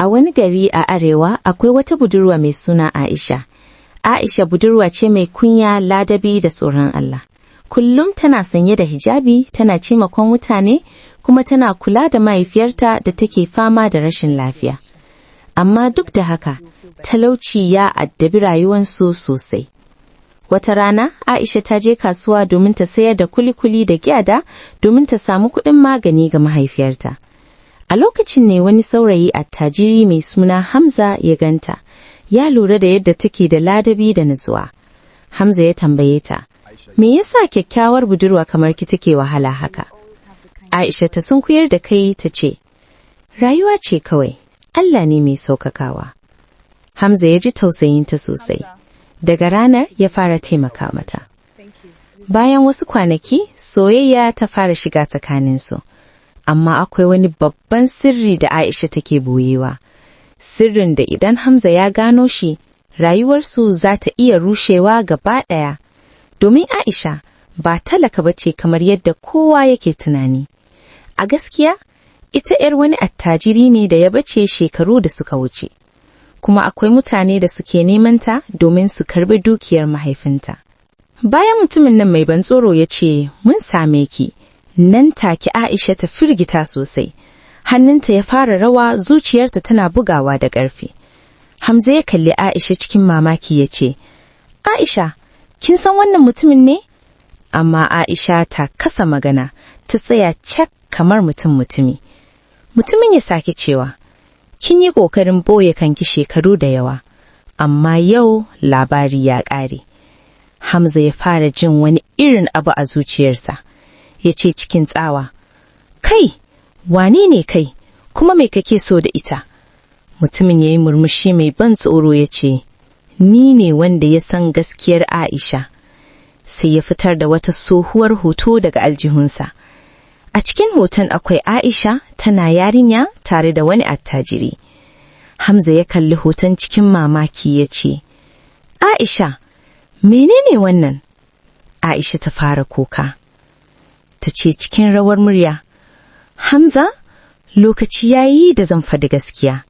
A wani gari a arewa akwai wata budurwa mai suna Aisha. Aisha budurwa ce mai kunya, ladabi da tsoron Allah. Kullum tana sanye da hijabi, tana taimakon mutane, kuma tana kula da mahaifiyarta da take fama da rashin lafiya. Amma duk da haka, talauci ya addabi rayuwarsu sosai. Wata rana, Aisha ta je kasuwa domin ta sayar da kuli-kuli da gyada domin ta samu kuɗin magani ga mahaifiyarta. A lokacin ne wani saurayi attajiri mai suna Hamza ya ganta, ya lura da yadda take da ladabi da nutsuwa. Hamza ya tambaye ta, "Me yasa kyakkyawar budurwa kamar ki take wahala haka?" Aisha ta sunkuyar da kai ta ce, "Rayuwa ce kawai, Allah ne mai saukakawa." Hamza ya ji tausayinta sosai. Daga ranar ya fara taimaka mata. Bayan wasu kwanaki, soyayya ta fara shiga tsakaninsu. Amma akwai wani babban sirri da Aisha take boyewa. Sirrin da idan Hamza ya gano shi, rayuwarsu za ta iya rushewa gaba ɗaya. Domin Aisha ba talaka ba ce kamar yadda kowa yake tunani. A gaskiya, ita ‘yar wani attajiri ne da ya bace shekaru da suka wuce. Kuma akwai mutane da suke neman ta domin su karbi dukiyar mahaifinta. Bayan mutumin nan mai ban tsoro ya ce, "Mun same ki," nan take Aisha ta firgita sosai. Hannunta ya fara rawa, zuciyarta tana bugawa da ƙarfi. Hamza ya kalli Aisha cikin mamaki ya ce, "Aisha, kin san wannan mutumin ne?" Amma Aisha ta kasa magana, ta tsaya cak kamar mutum mutumi. Mutumin ya sake cewa, "Kin yi ƙoƙarin boye kanki shekaru da yawa, amma yau labari ya ƙare." Hamza ya fara jin wani irin abu a zuciyarsa. Ya ce cikin tsawa, "Kai, wane ne kai, kuma me kake so da ita?" Mutumin ya yi murmushi mai ban tsoro ya ce, "Ni ne wanda ya san gaskiyar Aisha." Sai ya fitar da wata tsohuwar hoto daga aljihunsa. A cikin hoton akwai Aisha tana yarinya tare da wani attajiri. Hamza ya kalli hoton cikin mamaki ya ce, "Aisha, menene wannan?" Aisha ta fara kuka. Ta ce cikin rawar murya, "Hamza, lokaci ya yi da zan faɗi gaskiya."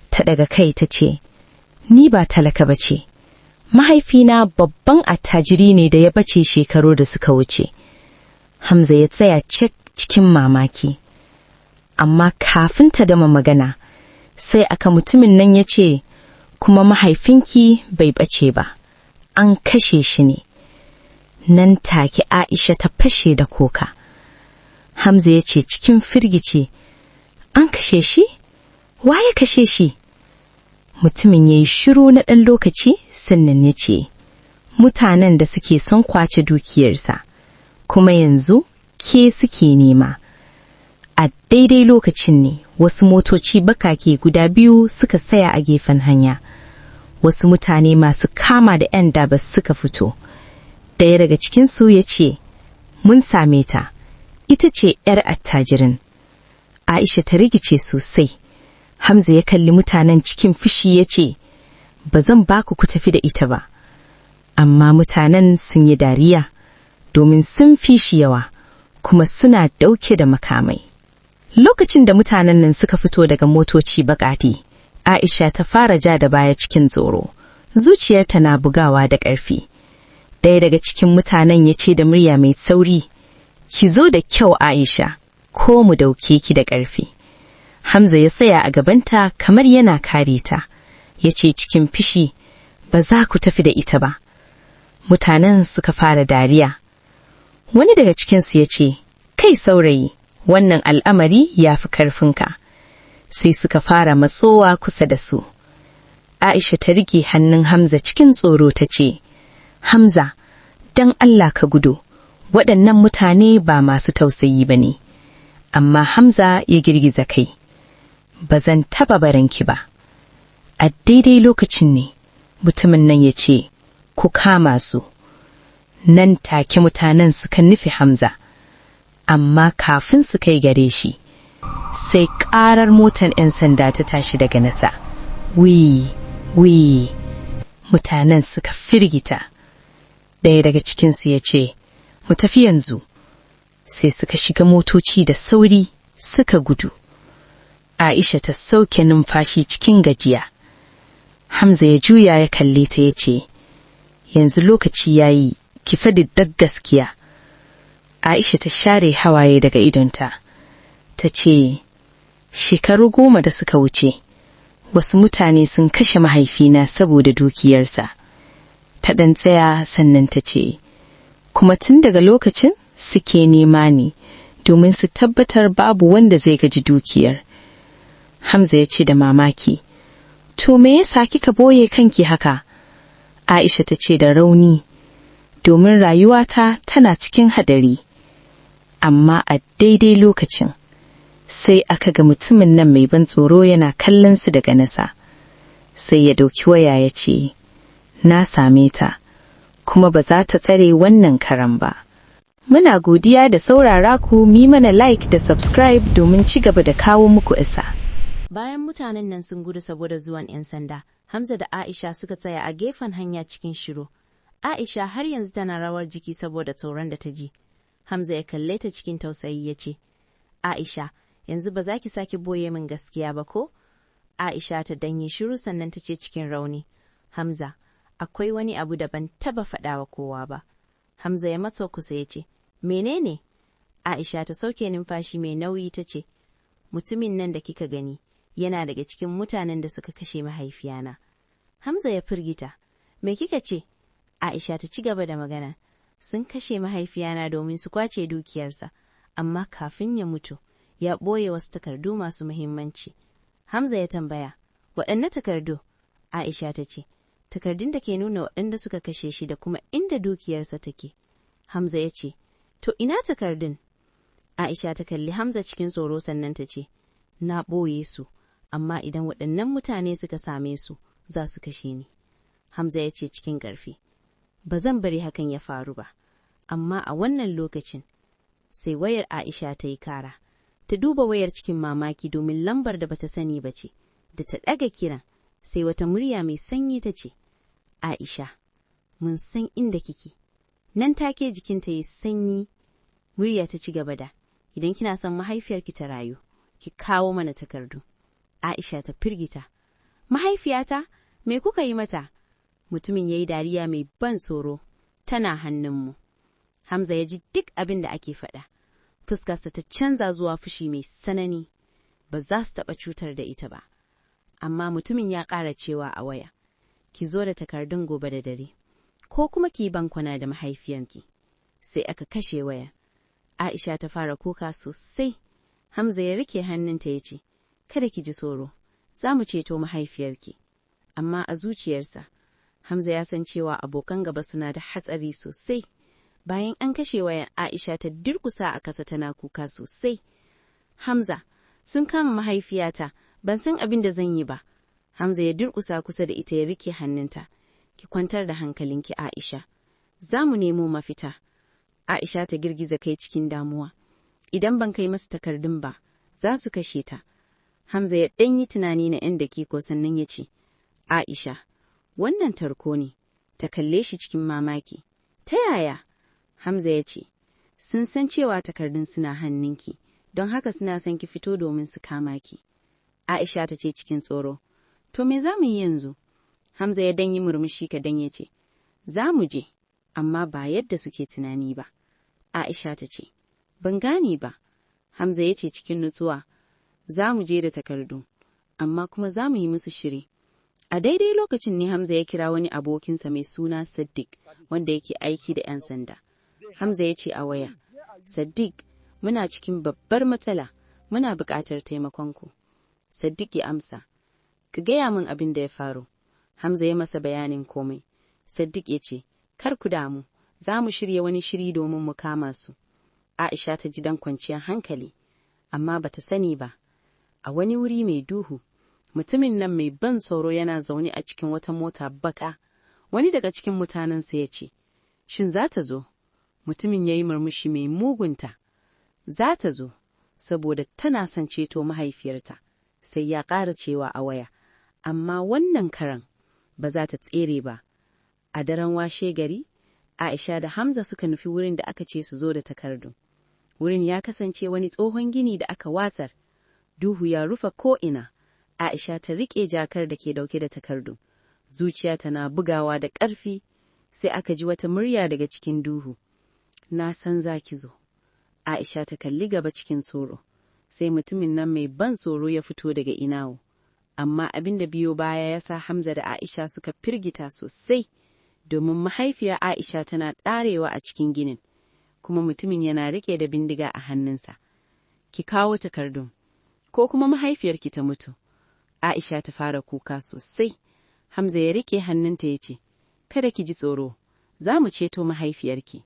Ta daga kai ta ce, "Ni ba talaka ba ce. Mahaifina babban attajiri ne da ya bace shekaru da suka wuce." Hamza ya tsaya cik cikin mamaki. Amma kafin ta gama magana, sai aka mutumin nan ya ce, "Kuma mahaifinki bai bace ba, an kashe shi ne." Nan take Aisha ta fashe da kuka. Hamza ya ce cikin firgici, "An kashe shi? Wa ya kashe shi?" Mutumin ya yi shiru na ɗan lokaci, sannan ya ce, "Mutanen da suke son kwace dukiyarsa, kuma yanzu ke suke nema." A daidai lokacin ne wasu motoci bakake guda biyu suka tsaya a gefen hanya. Wasu mutane masu kama da 'yan daba suka fito. Daya daga cikinsu ya ce, "Mun same ta, ita ce 'yar attajirin." Aisha ta rigice sosai. Hamza ya kalli mutanen cikin fushi ya ce, "Ba zan ba ku ku tafi da ita ba." Amma mutanen sun yi dariya, domin sun fi shi yawa, kuma suna dauke da makamai. Lokacin da mutanen nan suka fito daga motoci baƙaƙe, Aisha ta fara ja da baya cikin tsoro. Zuciyarta na bugawa da ƙarfi. Ɗaya daga cikin mutanen ya ce da murya mai sauri, "Ki zo da kyau, Aisha, ko mu dauke ki da ƙarfi." Hamza ya tsaya a gabanta kamar yana kare ta. Ya ce cikin fishi, "Ba za ku tafi da ita ba." Mutanen suka fara dariya. Wani daga cikinsu ya ce, "Kai saurayi, wannan al'amari ya fi karfinka." Sai suka fara matsowa kusa da su. Aisha ta rike hannun Hamza cikin tsoro ta ce, "Hamza, don Allah ka gudu, waɗannan mutane ba masu tausayi ba ne." Amma Hamza ya girgiza kai. "Ba zan taɓa barinki ba." A daidai lokacin ne, mutumin nan ya ce, "Ku kama su." Nan take mutanen suka nufi Hamza, amma kafin su kai gare shi, sai ƙarar motan 'yan sanda ta tashi daga nesa. Wi, wi, mutanen suka firgita. Ɗaya daga cikinsu ya ce, "Mu tafi yanzu." Sai suka shiga motoci da sauri suka gudu. Aisha ta sauke numfashi cikin gajiya. Hamza ya juya ya kalle ta ya ce, "Yanzu lokaci ya yi, ki faɗi duk gaskiya." Aisha ta share hawaye daga idonta. Ta ce, "Shekaru 10 da suka wuce, wasu mutane sun kashe mahaifina saboda dukiyarsa." Ta ɗan tsaya sannan ta ce, "Kuma tun daga lokacin suke nema ni domin su tabbatar babu wanda zai gaji dukiyar." Hamza ya ce da mamaki, "To me yasa kika boye kanki haka?" Aisha ta ce da rauni, "Domin rayuwata tana cikin hadari." Amma a daidai lokacin, sai aka ga mutumin nan mai ban tsoro yana kallon su daga nesa. Sai ya dauki waya ya ce, "Na same ta, kuma ba za ta tsere wannan karan ba." Muna godiya da saurara. Ku mi mana like da subscribe domin ci gaba da kawo muku isa. Bayan mutanen nan sun gudu saboda zuwan 'yan sanda, Hamza da Aisha suka tsaya a gefen hanya cikin shiru. Aisha har yanzu tana rawar jiki saboda tsoron da ta ji. Hamza ya kalle ta cikin tausayi ya ce, "Aisha, yanzu ba za ki sake boye min gaskiya ba ko?" Aisha ta danyi shiru sannan ta ce cikin rauni, "Hamza, akwai wani abu da ban taba faɗawa kowa ba." Hamza ya matso kusa ya ce, "Menene?" Aisha ta sauke numfashi mai nauyi ta ce, "Mutumin nan da kika gani yana daga cikin mutanen da suka kashe mahaifiyana." Hamza ya firgita. "Me kika ce?" Aisha ta ci gaba da magana. "Sun kashe mahaifiyana domin su kwace dukiyarsa, amma kafin ya mutu, ya ɓoye wasu takardu masu muhimmanci." Hamza ya tambaya, "Waɗanne takardu?" Aisha ta ce, "Takardun da ke nuna waɗanda suka kashe shi da kuma inda dukiyarsa take." Hamza ya ce, "To ina takardun?" Aisha ta kalli Hamza cikin tsoro sannan ta ce, "Na ɓoye su, amma idan waɗannan mutane suka same su, za su kashe ni." Hamza ya ce cikin ƙarfi, "Ba zan bari hakan ya faru ba." Amma a wannan lokacin, sai wayar Aisha ta yi kara. Ta duba wayar cikin mamaki domin lambar da bata sani ba ce. Da ta ɗaga kiran, sai wata murya mai sanyi ta ce, "Aisha, mun san inda kike." Nan take jikinta ya sanyi. Murya ta ci gaba da, "Idan kina son mahaifiyarki ta rayu, ki kawo mana takardu." Aisha ta firgita. "Mahaifiyata? Me kuka yi mata?" Mutumin ya yi dariya mai ban tsoro. "Tana hannunmu." Hamza ya ji duk abin da ake faɗa. Fuskarsa ta canza zuwa fushi mai tsanani. Ba za su taɓa cutar da ita ba. Amma mutumin ya ƙara cewa a waya, "Ki zo da takardun gobe da dare, ko kuma ki yi bankwana da mahaifiyanki." Sai aka kashe waya. Aisha ta fara kuka sosai. Hamza ya rike hannunta ya ce, "Kada ki ji tsoro, za mu ceto mahaifiyarki." Amma a zuciyarsa, Hamza ya san cewa abokan gaba suna da hatsari sosai. Bayan an kashe wayan, Aisha ta durkusa a kasa tana kuka sosai. "Hamza, sun kama mahaifiyata, ban san abin da zan yi ba." Hamza ya durkusa kusa da ita ya rike hannunta. "Ki kwantar da hankalinki, Aisha. Za mu nemo mafita." Aisha ta girgiza kai cikin damuwa. "Idan ban kai masu takardun ba, za su kashe ta." Hamza ya ɗan yi tunani na ‘yan dakiko sannan ya ce, "Aisha, wannan tarko ne." Ta kalle shi cikin mamaki. "Ta yaya?" Hamza ya ce, "Sun san cewa takardun suna hannunki, don haka suna son ki fito domin su kama ki." Aisha ta ce cikin tsoro, "To me za mu yi yanzu?" Hamza ya dan yi murmushi kadan ya ce, "Za mu je, amma ba yadda suke tunani ba." Aisha ta ce, "Ban gane ba." Hamza ya ce cikin nutsuwa, "Za mu je da takardu, amma kuma za mu yi musu shiri." A daidai lokacin ne Hamza ya kira wani abokinsa mai suna Sadiq, wanda yake aiki da 'yan sanda. Hamza ya ce a waya, "Sadiq, muna cikin babbar matsala, muna buƙatar taimakonku." Sadiq ya amsa, "Ka gaya min abin da ya faru." Hamza ya masa bayanin komai. Sadiq ya ce, "Kar ku damu, za mu shirya wani shiri domin mu kama su." Aisha ta ji dan kwanciyar hankali, amma bata sani ba. A wani wuri mai duhu, mutumin nan mai ban tsoro yana zaune a cikin wata mota baka. Wani daga cikin mutanensa ya ce, "Shin za ta zo?" Mutumin ya yi murmushi mai mugunta. "Za ta zo, saboda tana son ceto mahaifiyarta." Sai ya ƙara cewa a waya, "Amma wannan karan ba za ta tsere ba." A daren washe gari, Aisha da Hamza suka nufi wurin da aka ce su zo da takardu. Wurin ya kasance wani tsohon gini da aka watsar. Duhu ya rufe ko'ina. Aisha ta riƙe jakar da ke dauke da takardu. Zuciya tana bugawa da ƙarfi, sai aka ji wata murya daga cikin duhu. "Na san za ki zo." Aisha ta kalli gaba cikin tsoro. Sai mutumin nan mai ban tsoro ya fito daga inawo. Amma abin da biyo baya ya sa Hamza da Aisha suka firgita sosai, domin mahaifiyar Aisha tana ɗarewa a cikin ginin, kuma mutumin yana riƙe da bindiga a hannunsa. "Ki kawo takardun, ko kuma mahaifiyarki ta mutu." Aisha ta fara kuka sosai. Hamza ya riƙe hannunta ya ce, "Kada ki ji tsoro, za mu ceto mahaifiyarki."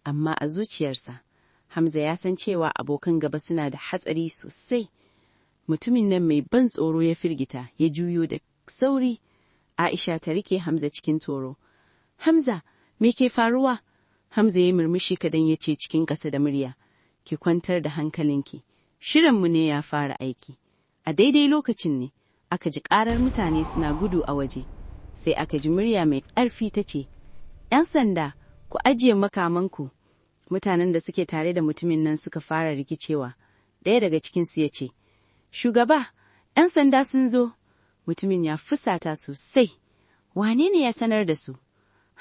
Amma a zuciyarsa, Hamza ya san cewa abokan gaba suna da hatsari sosai. Mutumin nan mai ban tsoro ya firgita, ya juyo da sauri. Aisha ta rike Hamza cikin tsoro. "Hamza, me ke faruwa?" Hamza ya murmushi kadan, ya ce cikin ƙasa da murya, "Ki kwantar da hankalinki, shirinmu ne ya fara aiki." A daidai lokacin ne, aka ji ƙarar mutane suna gudu a waje. Sai aka ji murya mai ƙarfi ta ce, "'Yan sanda, ku ajiye makamanku." Mutanen da suke tare da mutumin nan suka fara rikicewa. Ɗaya daga cikinsu ya ce, "Shugaba, 'yan sanda sun zo." Mutumin ya fusata sosai. "Wane ne ya sanar da su?"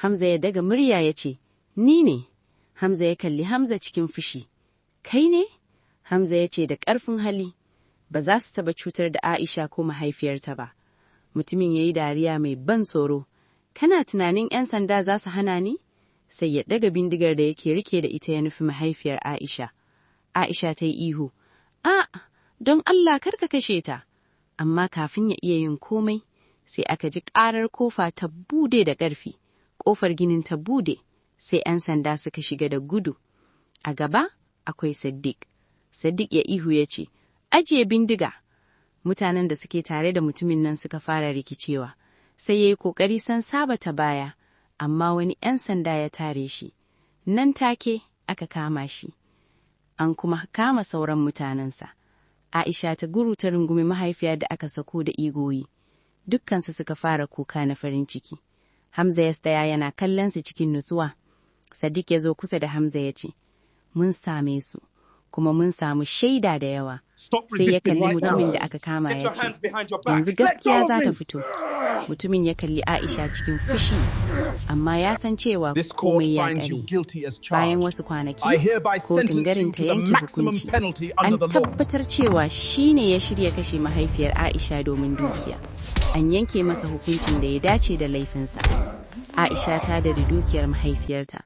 Hamza ya daga murya ya ce, "Ni ne." Hamza ya kalli Hamza cikin fushi. "Kai ne?" Hamza ya ce da ƙarfin hali, "Ba za su taɓa cutar da Aisha ko mahaifiyarta ba." Mutumin ya yi dariya mai ban tsoro. "Kana tunanin 'yan sanda za su hana ni?" Sai ya daga bindigar da yake rike da ita, ya nufi mahaifiyar Aisha. Aisha ta yi ihu, "A, don Allah, kar ka kashe ta." Amma kafin ya iya yin komai, sai aka ji ƙarar kofa ta bude da ƙarfi. Ƙofar ginin ta bude, sai 'yan sanda suka shiga da gudu. A gaba akwai Sadiq. Sadiq ya ihu ya ce, "Ajiye bindiga." Mutanen da suke tare da mutumin nan suka fara rikicewa. Sai ya yi ƙoƙari san saba ta baya, amma wani 'yan sanda ya tare shi. Nan take aka kama shi. An kuma kama sauran mutanensa. Aisha ta guru ta rungumi mahaifiya da aka sako da igoyi. Dukkansu suka fara kuka na farin ciki. Hamza ya tsaya yana kallon su cikin nutsuwa. Sadiq ya zo kusa da Hamza ya ce, "Mun same su, kuma mun samu shaida da yawa." Sai ya kalli mutumin da aka kama ya ce, "Yanzu gaskiya za ta fito." Mutumin ya kalli Aisha cikin fushi, amma ya san cewa komai ya ƙare. Bayan wasu kwanaki, kotun garin ta yanke hukunci. An tabbatar cewa shi ne ya shirya kashe mahaifiyar Aisha domin dukiya. An yanke masa hukuncin da ya dace da laifinsa. Aisha ta da dukiyar mahaifiyarta,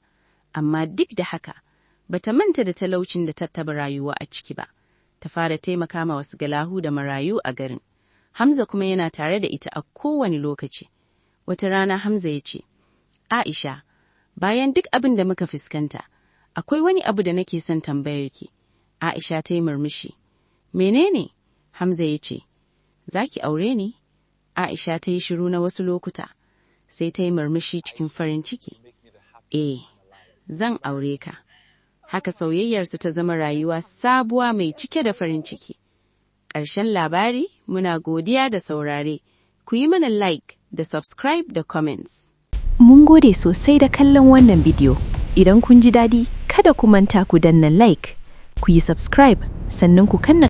amma duk da haka, bata manta da talaucin da ta taɓa rayuwa a ciki ba. Ta fara taimaka ma wasu galahu da marayu a garin. Hamza kuma yana tare da ita a kowane lokaci. Wata rana Hamza ya ce, "Aisha, bayan duk abin da muka fuskanta, akwai wani abu da nake son tambayar ki." Aisha ta yi murmushi. "Menene?" Hamza ya ce, "Za ki aure ni?" Aisha ta yi shiru na wasu lokuta, sai ta yi murmushi cikin farin ciki. "Eh, zan aure ka." Haka soyayyarsu ta zama rayuwa sabuwa mai cike da farin ciki. Ƙarshen labari. Muna godiya da saurare. Ku yi mana like da subscribe da comments. Mun gode sosai da kallon wannan bidiyo. Idan kun ji daɗi, kada ku manta ku danna like, ku yi subscribe, sannan ku kanna